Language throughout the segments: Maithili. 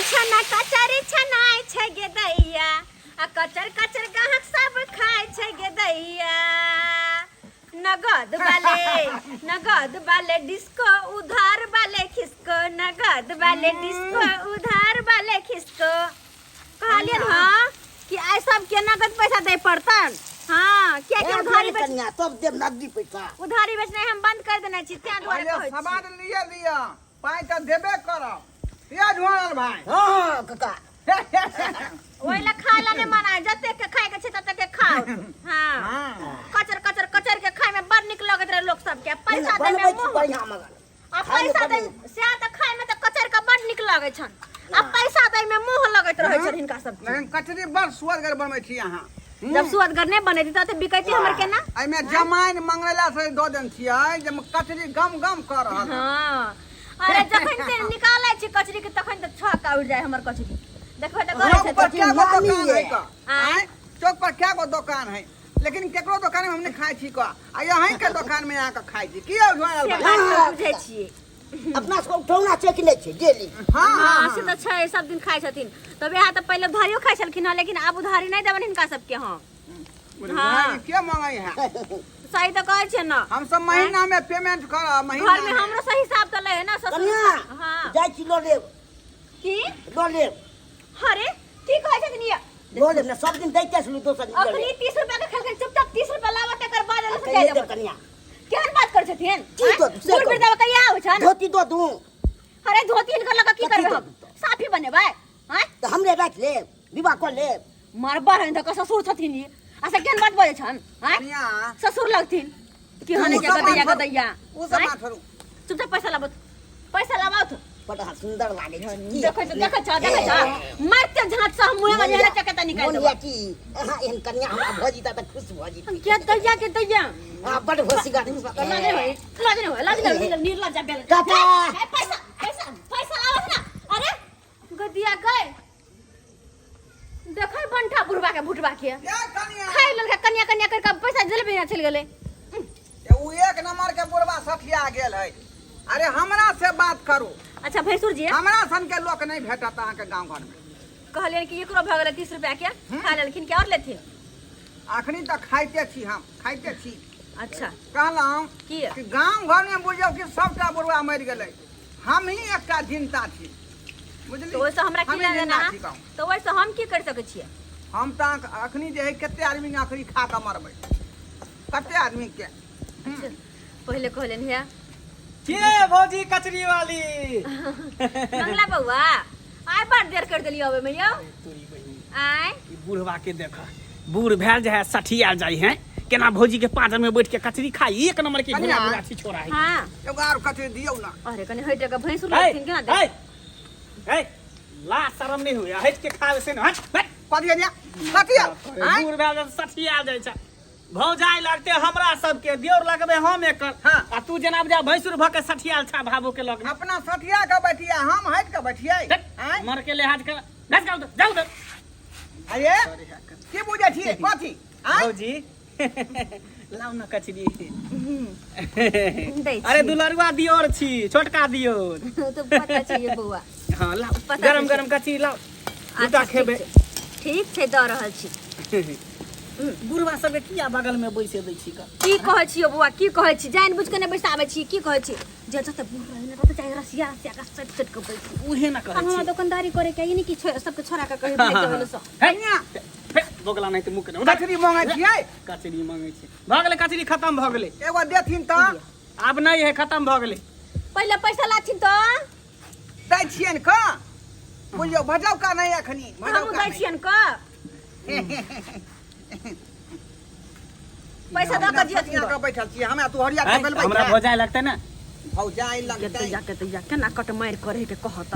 छना कचरी छनाइ छै गे दैया, आ कचर कचर गाहक सब खाइ छै गे दैया। नगद वाले, नगद वाले डिस्को उधार वाले खिसको, नगद वाले डिस्को उधार वाले खिसको। कहलियन हाँ कि आइ सबके नगद पैसा दे पड़तन। हाँ, किया कि उधारी बेच कनिया तब देब नगदी पैसा। उधारी बेचनाइ हम बंद कर देने छी, तें दुआरे पहिले कहै छी। समाद लिए लिअ, पाइ तऽ देबे करब। ये ढोरल भाई। हाँ हाँ काका। ओहि लए खाय लए नहि मना, जतेक के खाय के छै ततेक के खाओ। हाँ। हाँ। कचर कचर कचर के खाय में बड़ नीक लगैत रहे लोक सबके। पैसा दै में बनबै छी मुँह बढ़िया मगर। आ खाय में पैसा बड़ दै नीक। सएह तऽ खाय में तऽ कचर के बड़ नीक लगै छनि, आ पैसा दै में मुँह लगैत रहै छनि हिनका सबके। लेकिन कचरी बड़ सुअदगर बनबै छी अहाँ। जब सुअदगर नहि बनैती तऽ बिकैती हमर केना? एहिमे जमाइन मंगरेला से दऽ देने छियै जे कचरी गम गम कऽ रहल। हाँ, अरे जखन ते निकालै छी कचरी के तखन तऽ छक्का उड़ि जाय हमर कचरी। देखबै तऽ करै चौक छै पर क्या गो नामी दुकान है है। का? आँय? आँय? चौक पर क्या गो दुकान है, लेकिन केकरो दुकान में हम नहीं खाइ छी का, आ यहीं के दुकान में आके खाइ छी। की से बात तऽ बुझै छियै। अपना सबके उठौना छै कि नहि छै डेली? हाँ, हाँ, से तऽ छै, सब दिन खाइ छथिन। तऽ वएह तऽ पहिले उधारियो खाइ छलखिन हँ, लेकिन आब उधारी नहि देबनि हिनका सबके हम। हाँ। के मांगै है? सही तऽ कहै छियै ने। हम सब महीना में पेमेंट करब, महीना घर में हमरो से हिसाब तऽ लै है ना ससुर। कनिया। हाँ। जाइ छी लऽ लेब। की लऽ लेब? अरे की कहै छथिन ये? लऽ लेब ने, सब दिन दैते छलहुँ, दोसर दिन लऽ अखनी लेब। 30 रुपया के खेलखिन, चुपचाप 30 रुपया लाबऽ तकर बाद एलऽ से कहिये जाय देब देबनि। कनिया। केहन बात करै छथिन? की दऽ दू, से बूढ़ कहू। वृद्ध कहिया आबै छनि? धोती दऽ दू। अरे धोती हिनकर लऽ कऽ की कथी करबै दऽ हम? दू तऽ? साफी बनेबै? आँय? तऽ हमरे राखि लेब, विवाह कऽ लेब। मरबा रहनि तऽ ससुर छथिन ई, आ से केहन बात बजै छनि? आँय? कनिया। ससुर लगथिन कि हने उ के सब गदैया बात गदैया। उ सब आँय? बात छोड़ू। चुपचाप पैसा लाबत, पैसा लाबत। बड़ सुंदर लागै छै की? देखै छ, देखै छ, देखै छ, मारते झाँट से हम मुँह में जेना चकेता निकालि मोन देबो। यऽ कि अहाँ एहन कन्या हमरा भऽ जीता तऽ खुश भऽ जीती। के दैया के दैया। अहाँ बड होशियार छी। लाज नहि होई, लाज नहि होई, लाज नहि होई, निर्लज्ज बेल। काका। ए, पैसा पैसा पैसा लाबत ना। अरे गदिया गए, देखै बंठा बुढ़बा के भुटबा के ये कनिया खाइ लेलकै कनिया कनिया करके, पैसा देले बिना चलि गेलै। ये उ एक नंबर के बुढ़बा सठिया गेल है। अरे हमरा से बात करू। अच्छा भैंसुर जी, हमरा सन के लोक नहीं भेटत अहाँ के गांव घर में। कहलियनि कि एकरो भऽ गेलै 30 रुपया के, खा लेलखिन कि और लेथिन? अखनी तऽ खाइते छी, हम खाइते छी। अच्छा। कहलहुँ की? कि गांव घर में बुझियौ कि सबटा बुढ़वा मरि गेलै, हम ही एकटा जिंदा छी, बुझली? तऽ ओहिसँ हमरा की हमही लेना जिन्दा देना? छी गाँव। तऽ ओहिसँ हम की करि सकै छियै? हम तऽ अखनी जे है कते आदमी के अखनी खा कऽ मरबै, कते आदमी के। अच्छा, पहिले कहलनि हे के भौजी कचरी वाली। मंगला बौआ, आइ बड़ देर कर देलियै अबै में यौ। तोरी बहिन। आइ ई बुढ़वा के देख, बूढ़ भेल जे है सठिया जाइ है, केना भौजी के पाँजर में बैठ के कचरी खाई। एक नंबर के कनिया। घोड़ा छी छोड़ा है। हाँ। एगो आर कचरी दियौ ना। अरे कनि हटि कऽ भैंसुर है, लगथिन केना देख। है, है, ला शरम नहीं हुए हट के खावे से न, हट, हट। कथी दिया कथी आँय? बूढ़ भेल जे सठिया जाइ छै। भौजाई लगते हमरा सबके, दियोर लगबे हम एकर। हाँ। आ तू जेना बुझा भैंसुर भऽ के सठियाल छा भाबो के लग। अपना सठिया के बैठिया, हम हट के बैठियै। देख, आँय? मर के लिहाज कर, घस जाउ उधर, जाउ उधर। अरे की बुझै छियै कथी? आँय? भौजी लाउ न कचरी। दै छी। अरे दुलरुआ दियोर छी, छोटका दियोर। तऽ पता छै ये बौआ। हाँ लाउ, पता गरम छै। गरम कचरी लाउ, अच्छा, दूटा ठीक खेबै। छै। ठीक छै, दऽ रहल छी। बुढ़वा सबके किया बगल में बैसे दै छी? की कहै छी यौ बौआ, की कहै छी? जानि बुझि कऽ नहि बैसाबै छी। की कहै छी, जे जते बूढ़ रहै ने तते चाहे रसिया रसिया के सटि सटि कऽ बैसी। उहे न कहै हमरा छी। दोकानदारी करे के ई नहि कि सबके छोड़ा के कही भागि जाउ एने सँ। हे, कनिया। हे, बोगला नहीं तऽ मुँह के उधर। कचरी मंगै छियै? कचरी मंगै छी। भऽ गेलै, कचरी खत्म भऽ गेलै। एगो देथिन तऽ। आब नहीं है, खत्म भऽ गेलै। पहिले पैसा लाथिन तऽ। दै छियनि कऽ, बुझियौ भजौका नहि अखनी। हमहूँ भजौका दै नहि। छियनि कऽ, पैसा दऽ कऽ जियथिन। कऽ बैठल छियै हमरा तू हरिया हैं? के बेलबै। हमरा भौजाई लगतै ने। भौजाई लगतै। दैया के दैया, केना कट मारि करे के कहत?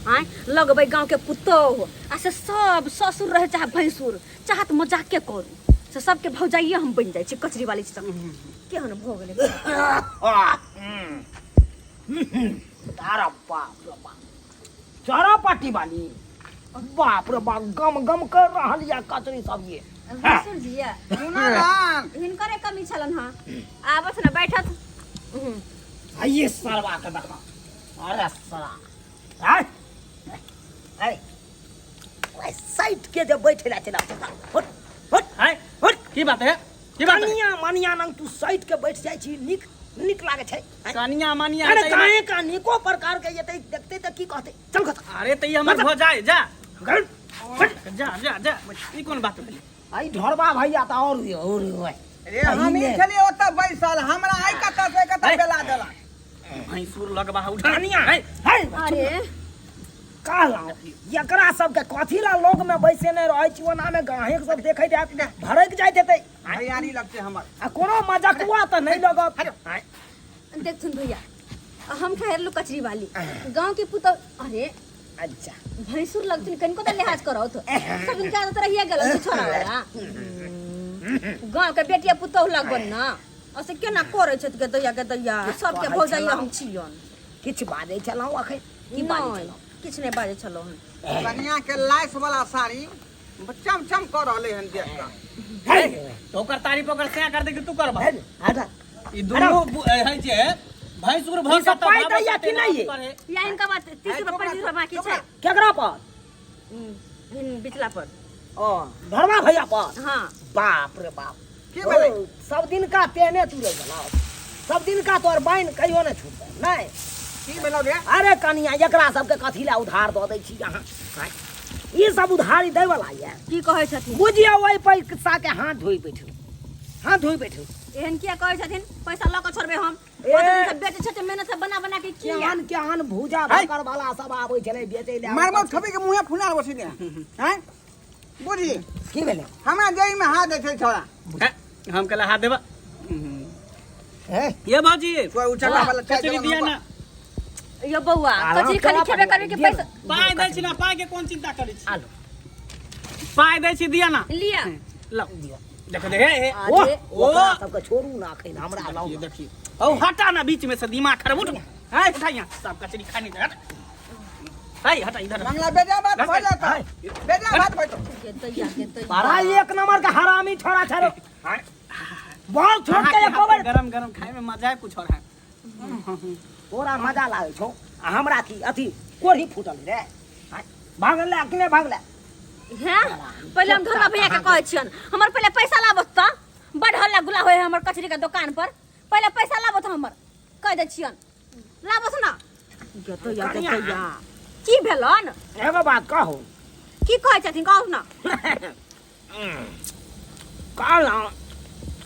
आँय, लगबै गाँव के पुतोह आ से सब ससुर रहे चाहे भैंसुर, चाहत मजाके करू, से सबके भौजाइये हम बनि जाइ छी। कचरी वाली छी तऽ केहन भऽ गेलै? अरे बाप रे बाप, चारा पाटी वाली, बाप रे बाप, गम गम कर रहल या कचरी सब ये। भैंसुर जी ये सुना हिनकरे कमी छलन। हँ, आबथ ने, बैठत। आइए सरवा के देखा। अरे सरा, आय। है ओए साइड के जे बैठे ला चला हट हट। है, हट। की बात है, की बात है? कनिया मनिया नंग तू साइड के बैठ जाइ छी, नीक नीक लागे छै। कनिया मनिया अरे तऽ काहे का निको प्रकार के एतै देखते तऽ की कहते? चल खत। अरे तऽ ई हमर भऽ जाय, जा। गल। जा जा जा, ई कोन बात भेलै? आई ढोरबा भैया तऽ और और ओए। रे हम ही छलियै ओतऽ बैसल, हमरा आइ कतऽ से कतऽ बेला देलक। भैंसुर लगबा उठा। कनिया है। है। अरे कहलहुँ एकरा सबके कथी ला लोग में बैसेने रहै छी, ओना में गाहेक सब देखैत हैत भड़क जाइत हेतै। भैयारी लगतै हमर। आ कोनो मजकुआ तऽ नहि लगत। देखथुन भैया, हम ठहरलू कचरी वाली गांव के पुतौ। अरे अच्छा भैंसुर लगथिन, कनिको तऽ लिहाज करौ तो सब दिन के आदत रहिए गेल छै छोरा वाला। गांव के बेटिया पुतौ लगबन ना, असे केना करै छथि के दैया के दैया, सबके कहै भौजाइया छलहुँ। हम छियन। किछु बाजै छलहुँ अखन? की बाजै नहि छलहुँ? किछु नहि बाजै छलहुँ हम। कनिया के लाइस वाला साड़ी चम चम कऽ रहलै हन देख कऽ। है तऽ ओकर तारीफ ओकर सैं कर दे कि तू करबा? है हटा। ई दुनू है जे भैंसुर भऽ ई सब के पाइ दैया कि नहि? या इनका बात 30 रुपया 25 रुपया बाकी छै। केकरा पर? बिचला पर। ओ ढोरबा भैया पर? हाँ। बाप रे बाप। की भेलै? ओ, सब दिन का तेने तुरे गेलौ, सब दिन का तोहर बाइन कहियो नहि छूटतै। नहि की भेलौ रे? अरे कनिया, एकरा सबके कथी ला उधार दऽ दै छी अहाँ? आँय? ई सब उधारी दै वाला ये? की कहै छथिन? बुझियौ ओहि पैसा के हाथ धोइ बैठू, हाथ धोइ बैठू। एहन किया कहै छथिन? पैसा लऽ कऽ छोड़बै हम? ए। ओते दिन से बेचै छथिन मेहनत से बना बना के। किया केहन केहन भूजा भाकर वाला सब आबै छलै बेचै लए। मारबो थपी के मुँहे फुला बसी दे हैं बुझी। की भेलै? हमरा जेई में हाथ दै छै छोरा। है, हम कहला हाथ देबा। हे ये भौजी, तोर उचका वाला चाय कचरी देबा दिया ना। ना। यो बौआ, आराम कचरी खाली करा खेबे पड़िया, करबे कि दिया पैसा? पाइ दै छी ना, पाइ के कोन चिंता करै छी? आलू पाइ दै छी, दिया ना। लिअ। लाउ देखो देख, हे हे। ओ अरे ओकरा सबके छोड़ू ना अखन, हमरा लाउ देखिए ना। देखिए, औ हटा ना बीच में से, दिमाग खराब। उठ है, उठा यहाँ सब कचरी खाने दे। हट है, हटा इधर। मंगला बेजा बात भऽ जाता, बेजा बात भऽ जाता। के दैया के दैया। बड़ा एक नंबर का हरामी छोरा छै रे। बहुत छोट के एको बेर गरम गरम खाए में मजा है कुछ और है। तोरा मजा लागै छौ आ हमरा की अथी कोढ़ी फूटल रे? आँय, भागल कि नहि भागल? हैं, पहिले हम धर्मा भैया के कहै छियन, हमर पहिले पैसा लाबत तऽ बड हल्ला गुल्ला होय हमर कचरी के दुकान पर। पहिले पैसा लाबत हमर, कह दै छियन लाबत ना। गे दैया के दैया, की भेलन? एगो बात कहू? की कहै छथिन, कहू ना। कहलहुँ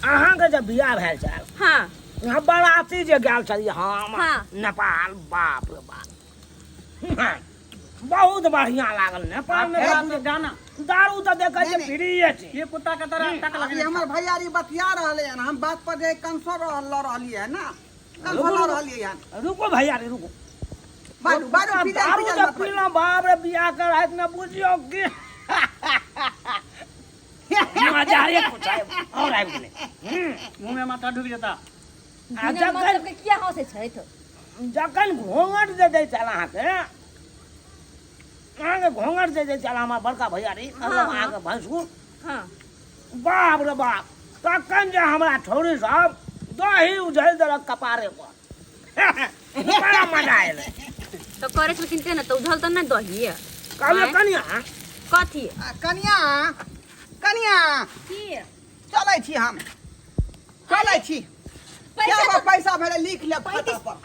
अहाँके जब बियाह भेल छल, हाँ, हम बराती जे गेल छलियै हम, हाँ। नेपाल, बाप रे बाप, बहुत बढ़िया लागल नेपाल में। आप तो गाना दारू तऽ देखै छियै नहीं, फ्रीये छै। ये कुत्ता के तरह तक अभी लगे। हमर भैयारी बतिया रहलै हन, हम बात पर जे कंसो रहल रहलियै हन ना, कंसो लऽ रहलियै हन। रुको भैया रे, रुको। बाजू बाजू, पी जाउ, दारू पी जाउ, जे मत बाजू। पीलहुँ, बाप रे, बियाह के राति में बुझियौ कि मजा रे कुछ और आबि गेलै। मुंह में माथा ढुक जाता। आ बिना जखन मतलब के किया हँसै छथि? जखन घोंघट जे दै छल अहाँके घोंघट जे दै छल हमर बड़का भैयारी, मतलब हाँ। अहाँके भैंसुर, हाँ, बाप रे बाप, तखन जे हमरा छौरी सब दही उझलि देलक कपारे पर, बड़ा मजा एलै। तऽ करै छलखिन ते ने तऽ उझल तऽ नहि दही। कहलियै आँय? कनिया। कथी? आ, कनिया कनिया। की? चलै छी, हम चलै छी। पैसा क्या गो पैसा भेलै लिख ले खाता पर।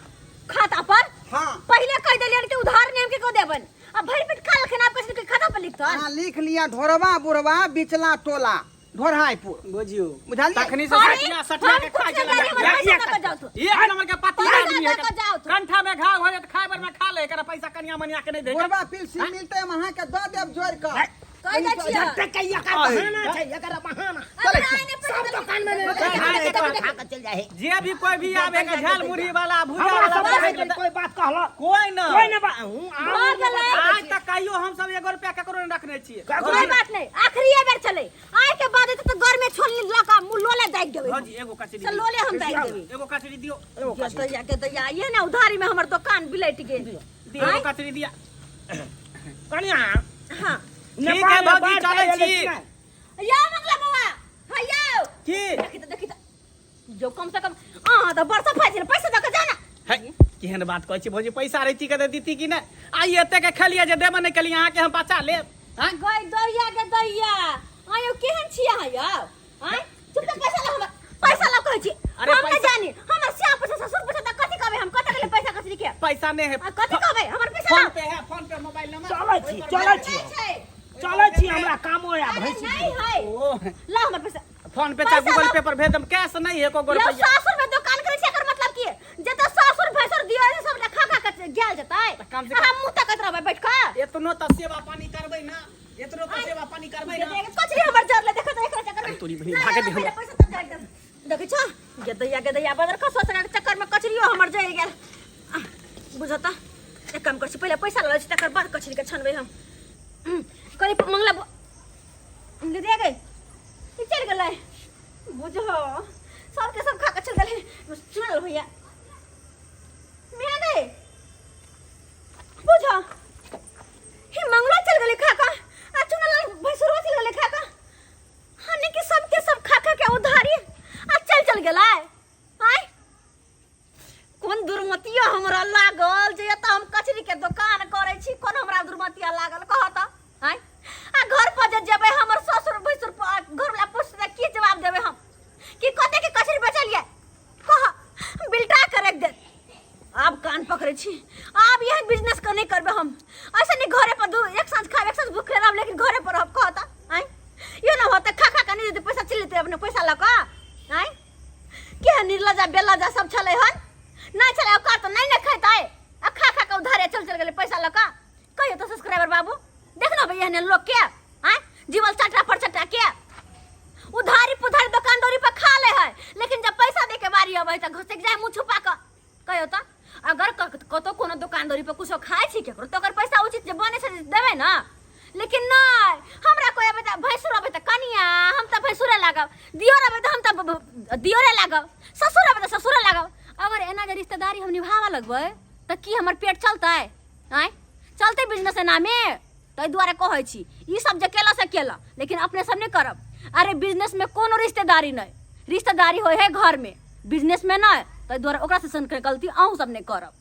खाता पर? हाँ। पहिले कह देलियन कि उधार नहीं हम केको देबन, आ भरि पेट खा लखन, आब कहै छथिन कि खाता पर लिखतन। हाँ, लिख लिया, ढोरबा बुढ़वा बिचला टोला ढोरहाईपुर। बुझियो बुझलियै? तखनी से अरे, सठिया सठिया हम के कुछ खाइ नहीं छलै। जानी, हमर पैसा दऽ कऽ जाउ तू। एक नंबर के पति पैसा आदमी है। दऽ कऽ जाउ तू। कंठा में घाव हो जाए खाए भर में खा ले, एकरा पैसा कनिया मनिया के नहीं दे। बुढ़वा पिलसी मिलते हम अहाँके दऽ देब जोड़ि कऽ। कह दै छियै। जतेक के एकर बहाना छै, एकर बहाना अरे, आइ नहि पैसा सब देलखिन। दोकान में देखी, देखी, देखी, खा के चलि जाइ है। जे भी कोई भी आवे के झाल मुरही वाला भुजा हमरा वाला सब बैठ के कोई बात कहलक? कोई ना, कोई ना हूँ, आब भऽ गेलै। आज तक कहियो हम सब एगो रुपया केकरो नहीं रखने छियै। कोई बात नहीं, आखिरी बेर चले, आइ के बाद एतऽ तऽ घर में छोड़ लऽ कऽ मुँह लोले दागि देबै। भौजी, एगो कचरी से दियौ। लोले हम दागि देबै। एगो कचरी दियो। एगो के दैया के दैया, ये ने उधारी में हमर दुकान बिलटि गेल। दियो, एगो कचरी दिया। कनिया। हाँ। ठीक है भौजी, चलै छी। या मंगला बौआ, हैयौ। की? देखी तऽ, देखी तऽ, जो कम से कम अहाँ तऽ बड़ सफाइ छै ने, पैसा दऽ कऽ जा ना। है। केहन बात कहै छी भौजी, पैसा रहिती के तऽ दीती कि नहि? आइ एते के खेलियै जे देबे नहि केलियै, अहाँके हम बचा लेब? आँय? गई दैया गे दैया, आयो केहन छी अहाँ यौ? आँय, चुप तऽ पैसा ला, हमर पैसा ला कहै छी। अरे हम नहि पैसा- जानी, हमर श्याम पैसा, ससुर पैसा, तऽ कथी कहबै हम? कतऽ गेलै पैसा कचरी के? पैसा नहि है। आ, कथी कहबै? हमर पैसा फोन ला। पे है, फोन पे मोबाइल नंबर। चलै छी, चलै छी, नहि छै। चलै छी, हमरा कामो है। अरे भैंसी नहीं है। ओ ला हमर पैसा। फोन पे चाहे पैसा गूगल ला। पे पर भेज दम, कैश नहीं है एको गो यौ रुपया। सासुर में दुकान करै छै, एकर मतलब की? जतऽ सासुर भैंसुर दियो है सबटा खा खा के गेल जेतै। तऽ कम से कम- अहाँ मुँह तकैत रहबै बैठ कऽ। एतनो तऽ सेवा पानी करबै ना, एतनो तऽ सेवा पानी करबै ना। कचरी हमर जरले, देखो तऽ एकरा चक्कर में। अरे तोरी बहिन, ना, भागे ना, दे हमरा। पहिले पैसा तब जाय दे। देखै छ गेदैया गेदैया बदर खसो के चक्कर में कचरियो हमर जरि गेल। बुझत एक काम कर छी, पहिले पैसा लऽ लै छी, तकर बाद कचरी के छनबै हम। करी मंगला दीदी गई, ई चलि गेलै। बुझो सबके सब खा के चलि गेलै। सुनल भैया मिया गई, बुझो ही मंगला चल गेलै खा के, आ चुनल भैंसुरवा चल गेलै खा के। हने के सबके सब खा खा के उधारी आ चल चल गेलै। आय कोन दुर्मतिया हमरा लागल जे एतऽ हम कचरी के दोकान करै छी? कोन हमरा दुर्मतिया लागल कह तऽ? आय आ घर पर जे जेबै, हमर ससुर भैंसुर घर वाला पूछतै की जवाब देबै हम कि कते के कचरी बेचलियै? कह बिलटा के रख दे। आब कान पकड़ै छी, आब यह बिजनेस के नहीं करबै हम। ऐसे नहीं घरे पर दू एक साँझ खाब, एक साँझ भूखे रहब, लेकिन घरे पर रहब। कह तऽ आय यो ना होता खा खा के नहीं देते पैसा, चलि लेते अपने पैसा लऽ कऽ। आय केहन निर्लजा बेलजा सब छलै हन, नहि छलै औकात तऽ नहि ने खेतै, आ खा खा के उधारे चल चल गेलै पैसा लऽ कऽ। कहियो तऽ सब्सक्राइबर बाबू देख ने भैया, एहने लोक के आय जीवल चटा पर चटा के उधारी पुधारी दोकानदारी पर खा ले है, लेकिन जब पैसा दे के बारी अबै तऽ घसकि जाय मुँह छुपा कऽ। कहियो तऽ अगर कतौ कोनो दोकानदारी पर कुछो खाइ छी केकरो, तऽ ओकर पैसा उचित जे बनै छै देबै ने, लेकिन नहि हमरा कोइ अबै तऽ भैंसुर अबै तऽ कनिया हम तऽ भैंसुरे लागब, दियोर अबै तऽ हम तऽ दियोरे लागब, ससुर अबै तऽ ससुरे लागब। अगर एना जे रिश्तेदारी हम निभाबऽ लगबै तऽ की हमर पेट चलतै? आँय, चलतै बिजनेस एनामे? ताहि दुआरे कहै छी ई सब जे केला से केला, लेकिन अपने सब नहि करब। अरे बिजनेस में कोनो रिश्तेदारी नहि, रिश्तेदारी होइ है घर में, बिजनेस में नहि। ताहि दुआरे ओकरा से सन के गलती अहूँ सब नहि करब।